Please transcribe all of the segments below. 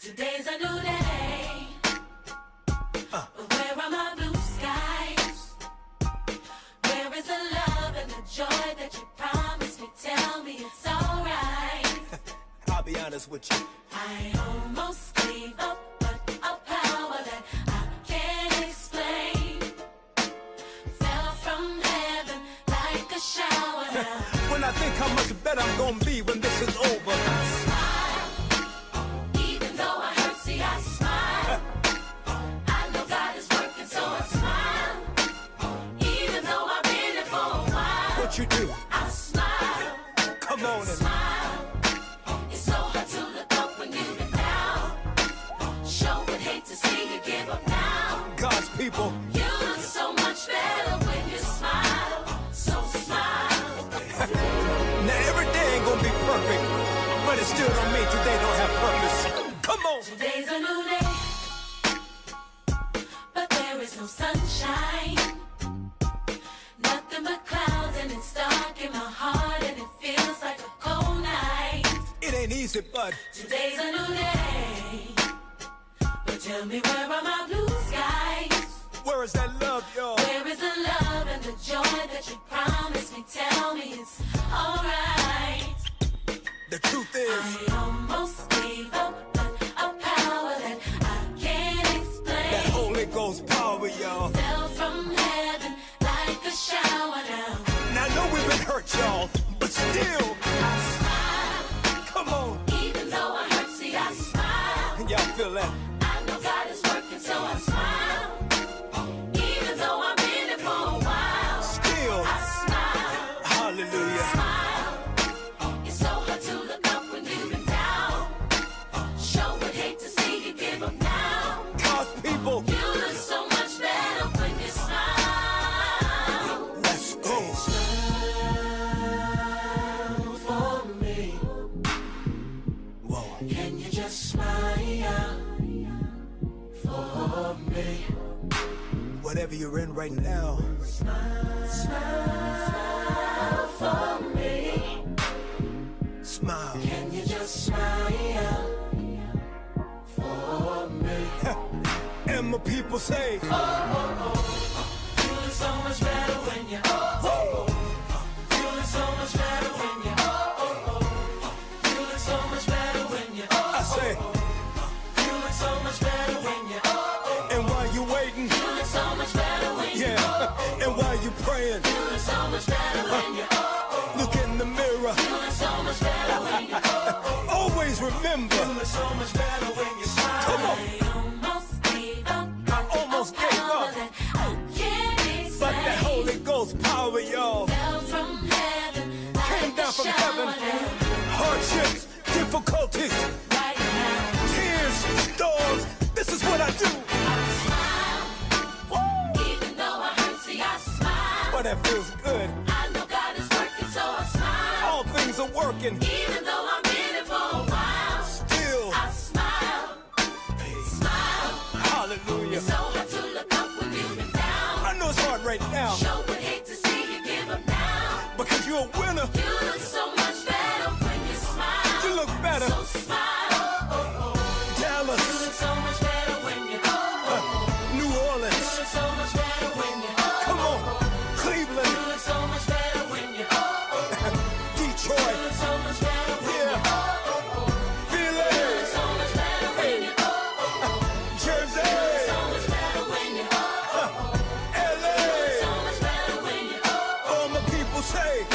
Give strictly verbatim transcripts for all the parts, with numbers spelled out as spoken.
Today's a new day. Where are my blue skies? Where is the love and the joy that you promised me? Tell me it's alright. I'll be honest with you. I almost gave up, but a power that I can't explain fell from heaven like a shower now. When I think how much better I'm gonna be when this is over. I smile, even though I hurt, see, I smile. I know God is working, so I smile. Even though I've been here for a while. What you do? I smile. Come on and smile. It's so hard to look up when you've been down. Sure would hate to see you give up now. God's people. You look so much better when you smile. So smile. Now every day ain't gonna be perfect, but it still don't mean today don't have purpose. Come on. Today's a new day, but there is no sunshine. Nothing but clouds and it's dark in my heart and it feels like a cold night. It ain't easy, but today's a new day. But tell me, where are my blue skies? Where is that love, y'all? Where is the love and the joy that you promised me? Tell me it's alright. The truth is, I almost gave up, but a power that I can't explain. That Holy Ghost power, y'all. Fell from heaven like a shower down. Now I know we've been hurt, y'all, but still. I smile. Come on. Even though I hurt, see, I smile. Y'all feel that? I know God is working, so I smile. Even though I've been here for a while. Still. I smile. Hallelujah. Smile. It's so hard to look up when you've been down. Sure would hate to see you give up now. God's people. You look so much better when you smile. Let's go. Smile for me. Whoa. Can you just smile for me? Whatever you're in right now. Smile, smile for me. Smile. Can you just smile for me? And my people say, oh, oh, oh, oh. You look so much better when you, oh, oh, oh, oh. You look so much better when you, oh, oh, oh, oh. You look so much better when you, oh, I say, oh, oh, oh. You look so much better when you, oh, oh, oh. And while you waiting, you look so much better when you, yeah, oh, oh, oh. And while you praying, you look so much better when you, oh, oh, oh. Look in the mirror. You look so much better when you, oh, oh, oh. Always remember, you look so much better when you smile. Come on. I almost gave up. I almost gave up. But the Holy Ghost power, y'all, fell from heaven, came down from heaven. Hardships, difficulties, right now, tears, storms. This is what I do. I smile. Woo! Even though I hurt, see, I smile. But that feels good. I know God is working, so I smile. All things are working. Even though I've been here for a while. Still. I smile. Smile. Hallelujah. It's so hard to look up when you've been down. I know it's hard right now. Sure would hate to see you give up now. Because you're a winner. You look so much better when you smile. You look better. So smile. Dallas. You look so much better when you, uh, New Orleans. You look so much better when you, come on. Cleveland. You look so much better when you, Detroit. You look so much better when you, yeah. Philly. Jersey. L A. All my people say.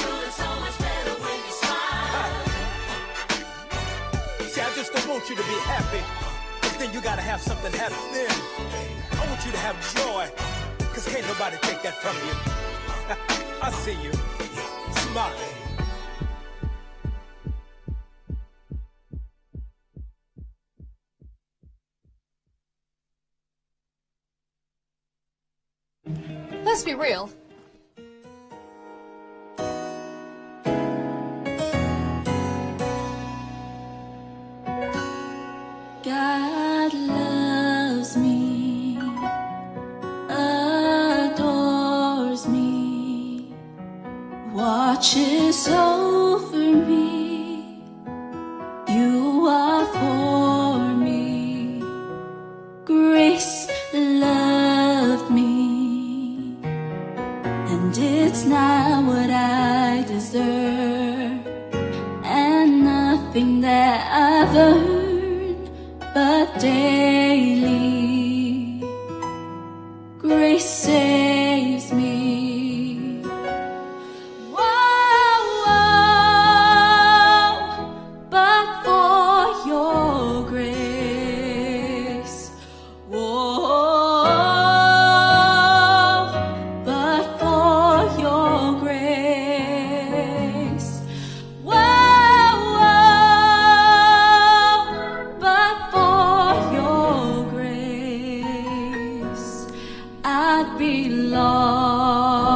See, I just don't want you to be happy, 'cause then you gotta have something happen then. I want you to have joy, 'cause can't nobody take that from you. I see you. Smile. Let's be real. God loves me, adores me, watches over me. You are for me. Daily, grace saves me. Whoa, whoa, but for your grace. Whoa, but for your grace. Whoa, whoa, but for your grace, I'd be lost,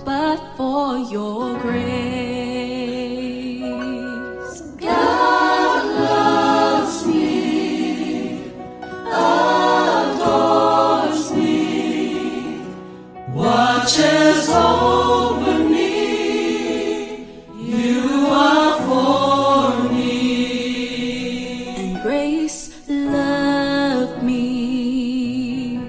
but for your grace. God loves me, adores me, watches over me. You are for me. And grace loved me,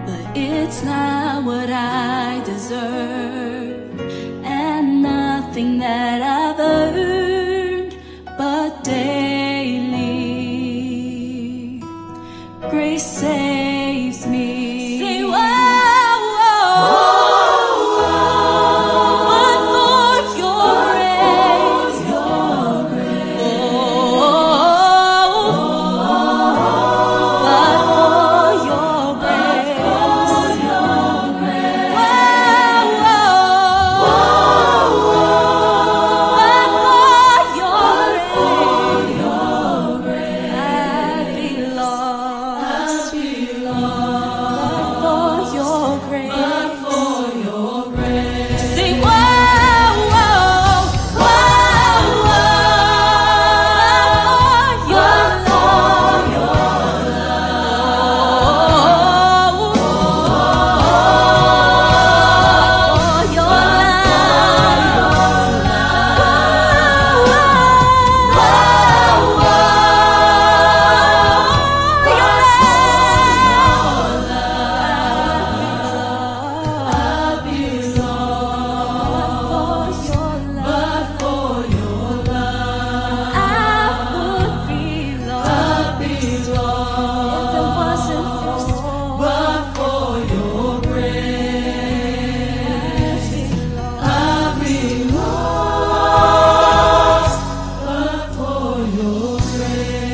but it's not what I deserve, and nothing that I've earned, but daily grace saves me. Say, whoa, whoa, whoa. But for your grace. Oh, but for your grace. Whoa, whoa. But for your grace. I'd be lost. But for your grace. Sing, whoa, whoa, whoa, whoa. But for your love. But for your grace, I'd be lost. But for your grace.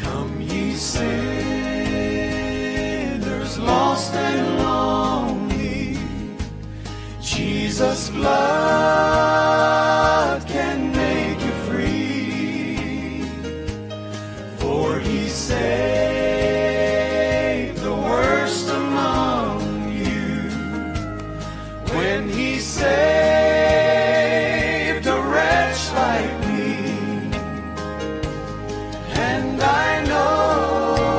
Come, ye sinners, lost and lonely, Jesus' blood can make you free. For he saved the worst among you when he saved a wretch like me. And I know,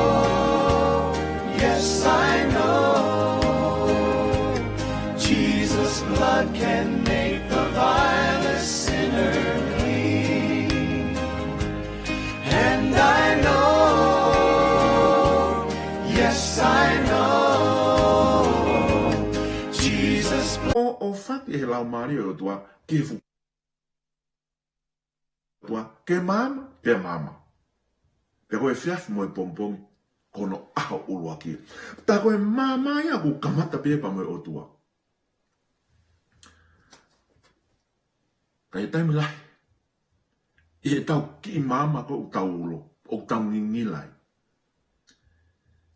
yes, I know, Jesus' blood can make the vilest sinner clean. And I know, yes, I know, Jesus' blood. ʻOku fai ʻe he Laumālie ʻo e ʻOtua ki he fuʻu ʻOtua, ke maama, pea maama. Pea ko e efiafi mo e pongipongi, ko hono ʻaho ʻuluaki. Tā ko e maama ia ʻoku kamata pē pea mo e ʻOtua. Ka ʻi he taimi lahi, ʻi heʻetau kiʻi maama ko ē ʻoku tau ulo, ʻoku tau ngingila ai.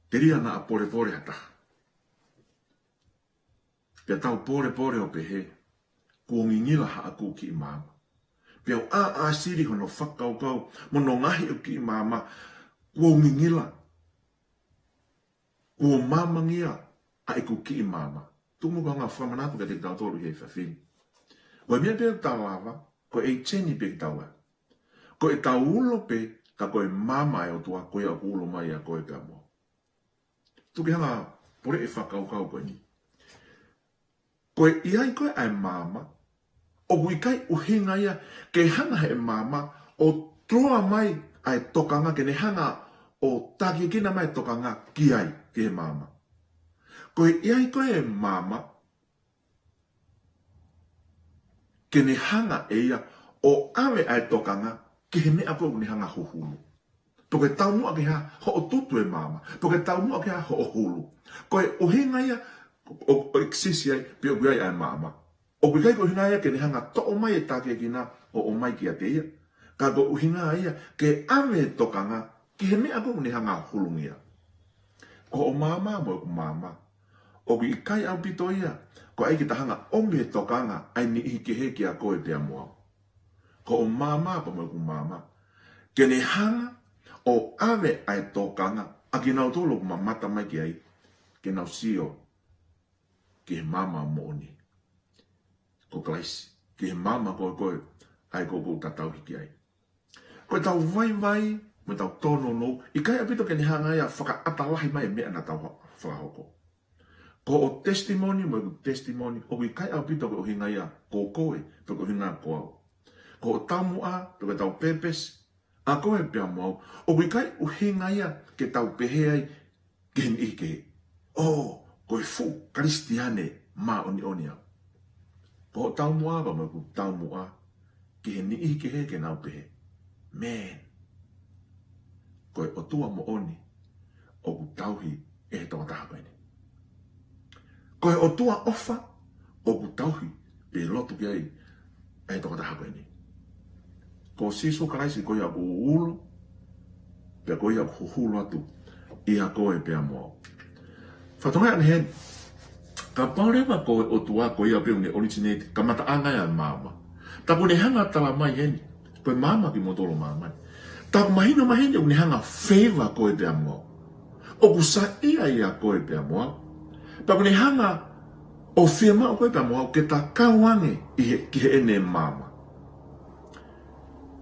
Telia naʻa polepole ha taha. Pea tau polepole ʻo pehē, kuo ngingila haʻaku kiʻi maama. Pea u ʻāʻāsili hono fakakaukau mo hono ngaohi ʻeku kiʻi maama, kuo u ngingila, kuo māmangia ʻa ʻeku kiʻi maama. Tuku muʻa ke u hanga ʻo fakamanatu kiate kitautolu he efiafi ni. Ko e meʻa pē ʻoku tau lava, ko e ʻeiseni pē kitaua. Ko ʻetau ulo pē, ka ko e maama ʻa e ʻOtua, ko ia ʻoku ulo mai ʻia koe pea mo au. Tuku ke u hanga ʻo puleʻi e fakakaukau ko eni. Ko e ʻi ai ko ē ʻa e maama, ʻoku ʻikai ʻuhinga ia ke hanga he maama ʻo tuʻu mai ʻa e tokanga, ke ne hanga ʻo takiekina mai e tokanga ki ai, ki he maama. Ko e ʻi ai ko ē e maama, ke ne hanga ʻe ia ʻo ʻave ʻa e tokanga ki he meʻa ko ē ʻoku ne hanga ʻo huhulu. Pe ko e taumuʻa ki ha hoʻo tutu e maama, pe ko e taumuʻa ki ha hoʻo hulu. Ko e ʻuhinga ia ʻo, ʻo exist ai, pe ʻoku ʻi ai ʻa e maama. ʻOku ʻikai ko e ʻuhinga ia ke ne hanga ʻo toʻo mai e takiekina ʻo ʻomai kiate ia. Ka ko e ʻuhinga ia ke ʻave e tokanga ki he meʻa ko ē ʻoku ne hanga ʻo hulungia. Ko hoʻo maama mo ʻeku maama, ʻoku ʻikai ʻaupito ia ko e ʻai ke ta hanga ʻo ʻomi e tokanga ʻa e niʻihi kehe kiate koe pea mo au. Ko hoʻo maama pea mo ʻeku maama, ke ne hanga ʻo ʻave ʻa e tokanga ʻa kinautolu ʻoku mamata mai ki ai, ke nau sio ki he maama moʻoni, ko Kalaisi, ki he maama ko ē ko ē ʻa ia ʻoku ou tauhi ki ai. Ko ʻetau vaivai mo ʻetau tōnounou, ʻikai ʻaupito ke ne hanga ia ʻo fakaʻata lahi mai e meʻa naʻa tau fakahoko. Ko hoʻo testimony mo ʻeku testimony, ʻoku ʻikai ʻaupito ko e ʻuhinga ia ko koe, pe ko e ʻuhinga ko au. Ko hoʻo taumuʻa, pe ko ʻetau purpose, ʻa koe pea mo au, ʻoku ʻikai ʻuhinga ia ke tau pehē ai ki he niʻihi kehe, "ʻŌ, ko e fuʻu Kalisitiane māʻoniʻoni au." Ko hoʻo taumuʻa pea mo ʻeku taumuʻa ki he niʻihi kehe ke nau pehē, "Man, ko e ʻOtua moʻoni ʻoku tauhi ʻe he tokotaha ko eni. Ko e ʻOtua ʻofa ʻoku tauhi pe lotu ki ai ʻa e tokotaha ko eni. Ko Sīsū Kalaisi ko ia ʻoku ulo, pea ko ia ʻoku huhulu atu ʻia koe pea mo au." Fatongia ʻa eni heni, kapau leva ko e ʻOtua ko ia pē ʻoku ne originate, kamataʻanga ia ʻa e maama, ta kuo ne hanga ʻo tala mai heni, ko e maama kimoutolu ʻo māmani. Ta ʻoku mahino mai heni ʻoku ne hanga ʻo favor koe pea mo au. ʻOku saiʻia ʻia koe pea mo au. Pea ʻoku ne hanga ʻo fiemaʻu koe pea mo au ke ta kau ange ʻi he, ki heʻene maama.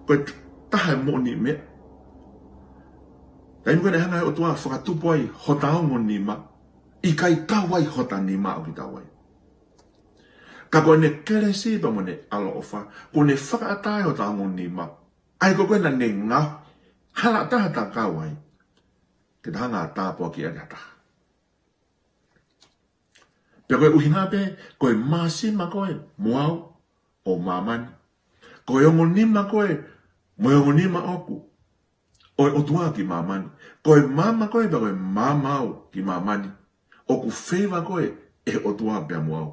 Ko e taha e moʻoni meʻa, taimi ko ē naʻe hanga ʻe he ʻOtua ʻo fakatupu ai hota ongo nima, ʻikai kau ai hota nima ʻoku tau ai. Ka ko ʻene kelesi pea mo ʻene ʻaloʻofa, kuo ne fakaʻatā ai hota ongo nima, ʻa ia ko ē naʻa ne ngaohi, hala taha ta kau ai, ke ta hanga ʻo tāpuakiʻi ʻaki ha taha. Pea ko e ʻuhinga pē, ko e māsima ko ē mo au ʻo māmani, ko e ongo nima ko ē mo e ongo nima ʻoku ʻo e ʻOtua ki māmani, ko e maama ko ē pea ko e maama au ki māmani, ʻoku favor ko ē ʻe he ʻOtua pea mo au.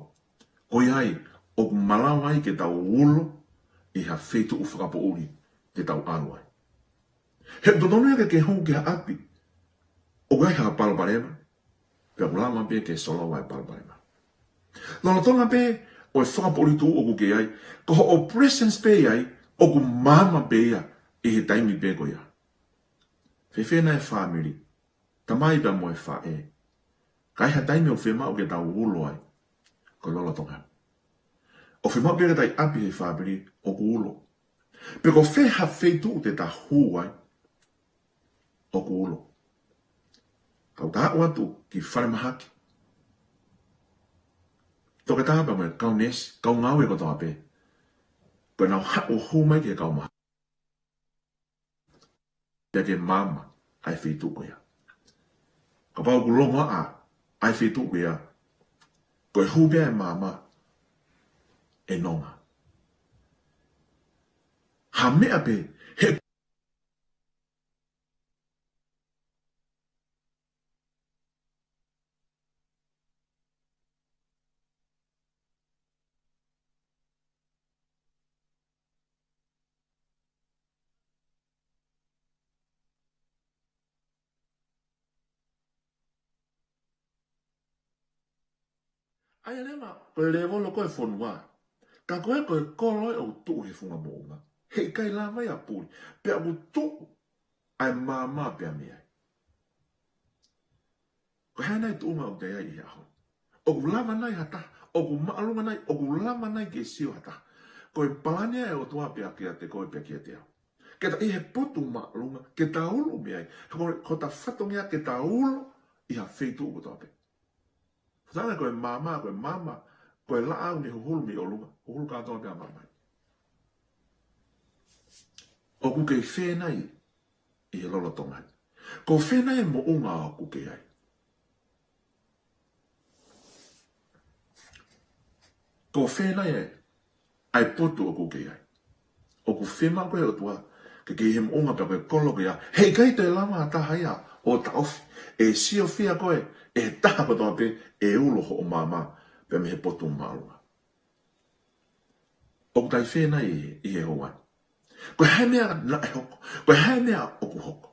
Ko ia ai ʻoku malava ai ke tau ulo ʻi ha feituʻu fakapoʻuli te tau ʻalu ai. He ʻoku totonu ia ke ke hū ki ha ʻapi ʻoku ʻi ai ha palopalema, pea ʻoku lava pē ke solova e palopalema. Lolotonga pē ʻo e fakapoʻuli tuʻu ʻoku ke ai, ko hoʻo presence pē ʻi ai, ʻoku maama pē ia ʻi he taimi pē ko ia. Fēfē nai e fāmili, tamai pea mo e faʻē? Ka ʻi ai ha taimi ʻoku fiemaʻu ke tau ulo ai, ko lolotonga. ʻOku fiemaʻu pē ke tau ʻi ʻapi he fāmili, ʻoku ulo. Pe ko fē ha feituʻu te ta hū ai, ʻoku ulo. Kau ta aʻu atu ki falemahaki, toketā pea mo e kau neesi, kau ngāue kotoa pē, ko ʻenau haʻu ʻo hū mai ki he kau mahaki, pea ke maama ʻa e feituʻu ko ia. Kapau ʻoku longoaʻa ʻa e feituʻu ko ia, ko e hū pē ʻa e maama, ʻe nonga. Ha meʻa pē, he ʻA ia leva, ko e lēvolo ko ē fonua. Ka ko e, ko e kolo ē ʻoku tuʻu he funga moʻunga. Heʻikai lava ia ʻo puli. Pea ʻoku tuʻu ʻa e maama pea mei ai. Ko e hā nai tuʻunga ʻoku te ʻi ai ʻi he ʻaho ni? ʻOku lava nai ha taha, ʻoku māʻolunga nai, ʻoku lava nai ke sio ha taha? Ko e palani ʻa e ʻOtua pea kiate koe pea kiate au, ke ta ʻi he potu māʻolunga, ke ta ulu mei ai. Ko, ko ta fatongia ke ta ulo ʻi ha feituʻu kotoa pē. Tana ko e maama, ko e maama, ko e laʻā ʻoku ne huhulu mei ʻolunga, huhulu kātoa pē ʻa māmani. ʻOku ke fē nai ʻi he lolotonga ni? Ko fē nai e moʻunga ʻoku ke ʻi ai? Ko fē nai e, ʻa e potu ʻoku ke ʻi ai? ʻOku fiemaʻu koe ʻe he ʻOtua ke ke ʻi he moʻunga pea ko e kolo ke ʻi ai. Heʻikai toe lava ha taha ia ʻo taʻofi. ʻE siofia koe ʻe he taha kotoa pē ʻe ulo hoʻo maama pea mei he potu māʻolunga. ʻOku ta ʻi fē nai ʻi he, ʻi he houa ni? Ko e hā e meʻa naʻe hoko? Ko e hā e meʻa ʻoku hoko?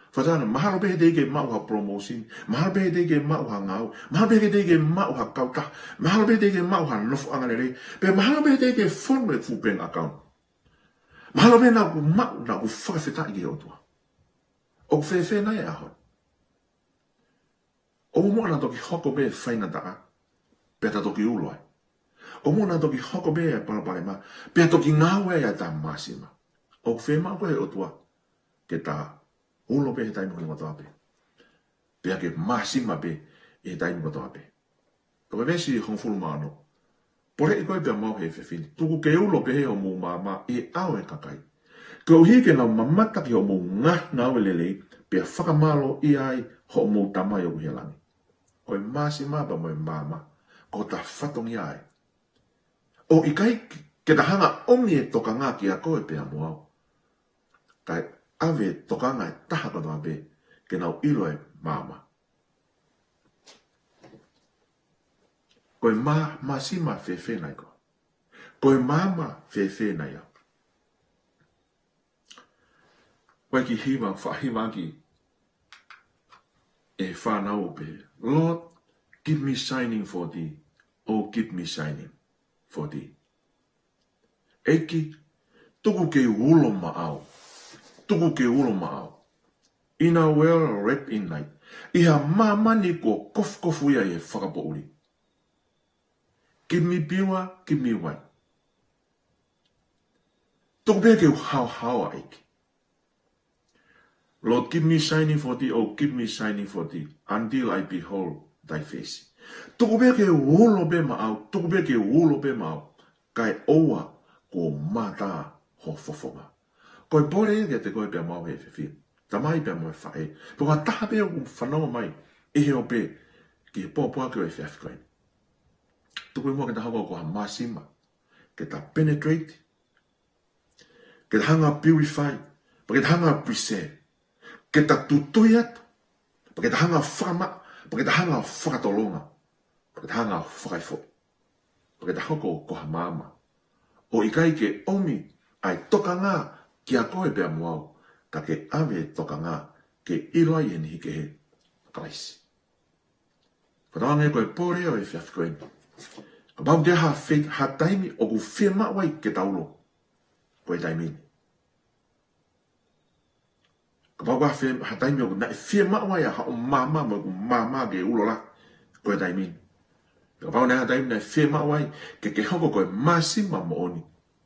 Fakatātā, mahalo pē he teʻeki ke maʻu ha promotion, mahalo pē he teʻeki ke maʻu ha ngāue, mahalo pē he teʻeki ke maʻu ha kautaha, mahalo pē he teʻeki ke maʻu ha nofoʻanga lelei, pe mahalo pē he teʻeki ke fonu e fuʻu bank account. Mahalo pē naʻa ku maʻu, naʻa ku fakafetaʻi ki he ʻOtua. ʻOku fēfē nai e ʻaho ni? ʻOku muʻa naʻa toki hoko pē faingataʻa, pea ta toki ulo ai. ʻOku muʻa naʻa toki hoko pē e palopalema, pea toki ngāue ai ʻeta māsima. ʻOku fiemaʻu koe ʻe he ʻOtua ke ta ulo pē he taimi kotoa pē, pea ke māsima pē he taimi kotoa pē. Ko e veesi hongofulu mā ono. Poleʻi koe pea mo au he efiafi ni, tuku ke ulo pehē hoʻomou maama ʻi he ʻao ʻo e kakai, koeʻuhi ke nau mamata ki hoʻomou ngaahi ngāue lelei, pea fakamālōʻia ai hoʻomou Tamai ʻoku ʻi he langi. Ko e māsima pea mo e maama, ko hota fatongia ia. ʻOku ʻikai ke ta hanga ʻomi e tokanga kiate koe pea mo au, kae ʻave e tokanga ʻa e taha kotoa pē ke nau ʻilo e maama. Ko e mā-, māsima fēfē nai koe? Ko e maama fēfē nai au? Ko e kiʻi hiva, faʻa hiva ʻaki e fānau ʻo pehē, Lord, keep me shining for thee, oh, keep me shining for thee. ʻEiki, tuku ke u ulo maʻau. Tuku ke u ulo maʻau. In a world wrapped in night. ʻI ha māmani kuo kofukofu ia ʻi he fakapoʻuli. Keep me pure, keep me white. Tuku pē ke u haohaoa, ʻEiki. Lord, keep me shining for thee, oh, keep me shining for thee, until I behold thy face. Tuku pē ke u ulo pē maʻau, tuku pē ke u ulo pē maʻau, kae ʻoua kuo mātā ho fofonga. Ko e pole ia kiate koe pea mo au he efiafi ni, tamai pea mo e faʻē, pe ko ha taha pē ʻoku fanongo mai ʻi he ope ki he pōpoaki ʻo e efiafi ko eni. Tuku muʻa ke ta hoko ko ha māsima, ke ta penetrate, ke ta hanga purify, pea ke ta hanga preserve, ke ta tutui atu, pea ke ta hanga fakamaʻa, pea ke ta hanga fakatolonga, pea ke ta hanga fakaifoʻi, pea ke ta hoko ko ha maama. ʻOku ʻikai ke ʻomi ʻa e tokanga kiate koe pea mo au, ka ke ʻave e tokanga ke ʻilo ai ʻe he niʻihi kehe ʻa Kalaisi. Fakatauange ko e pole ʻo e efiafi ko eni. Kapau ʻoku ʻi ai ha fe-, ha taimi ʻoku fiemaʻu ai ke ta ulo, ko e taimi ni. Kapau ʻoku ʻi ai ha fe-, ha taimi ʻoku naʻe fiemaʻu ai ʻa hoʻo maama mo ʻeku maama ke ulo lahi, ko e taimi ni. Kapau naʻe ʻi ai ha taimi naʻe fiemaʻu ai ke ke hoko ko e māsima moʻoni,